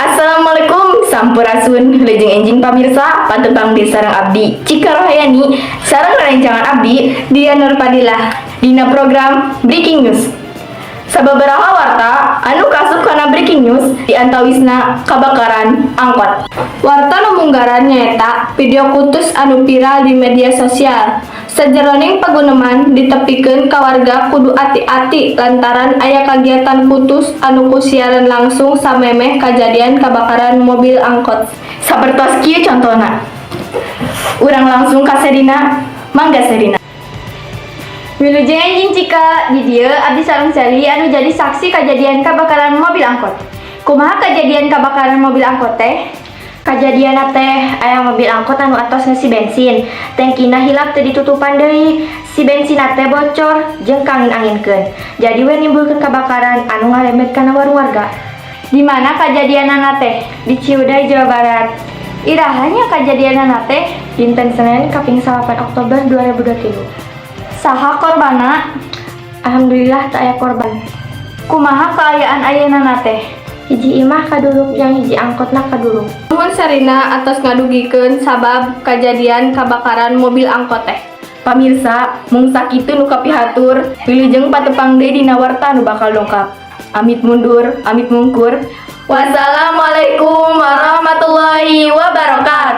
Assalamualaikum, sampurasun, wilujeng enjing pamirsa, patepang deui sareng abdi Cika Rohayani sareng rerencangan abdi Dia Nur Fadilah dina program Breaking News. Sababaraha warta anu kasup kana Breaking News, diantawisna kebakaran angkot. Warta nu munggaran nyaeta video kutus anu viral di media sosial. Sajeroning paguneman ditepikeun ka warga kudu ati-ati lantaran aya kagiatan kutus anu ku siaran langsung samemeh kajadian kebakaran mobil angkot. Sapertos kieu contona. Urang langsung ka Serina, mangga, Serina. Wilujeng enjing, Cika. Di dieu abdi sareng Seli anu jadi saksi kejadian kebakaran mobil angkot. Kumaha kejadian kebakaran mobil angkot teh? Kajadian teh aya mobil angkot anu atos ngisi bensin. Tangkina hilap, teu ditutupan deui. Si bensin teh bocor jeung kaangin-anginkeun. Jadi we nimbulkeun kebakaran anu ngarembet kana warung warga. Di mana kajadianana teh? Di Ciwidey, Jawa Barat. Iraha nya kajadianana teh? Dinten Senin kaping 8 Oktober 2023. Saha korbana? Alhamdulillah teu aya korban. Kumaha kaayaan ayeuna teh? Hiji imah kaduruk jeung hiji angkotna kaduruk. Nuhun, Serina, atos ngadugikeun sabab kajadian kebakaran mobil angkot teh. Pamirsa, mung sakitu nu kapihatur, wilujeng patepang deui dina warta nu bakal dongkap. Amit mundur, amit mungkur. Wassalamualaikum warahmatullahi wabarakatuh.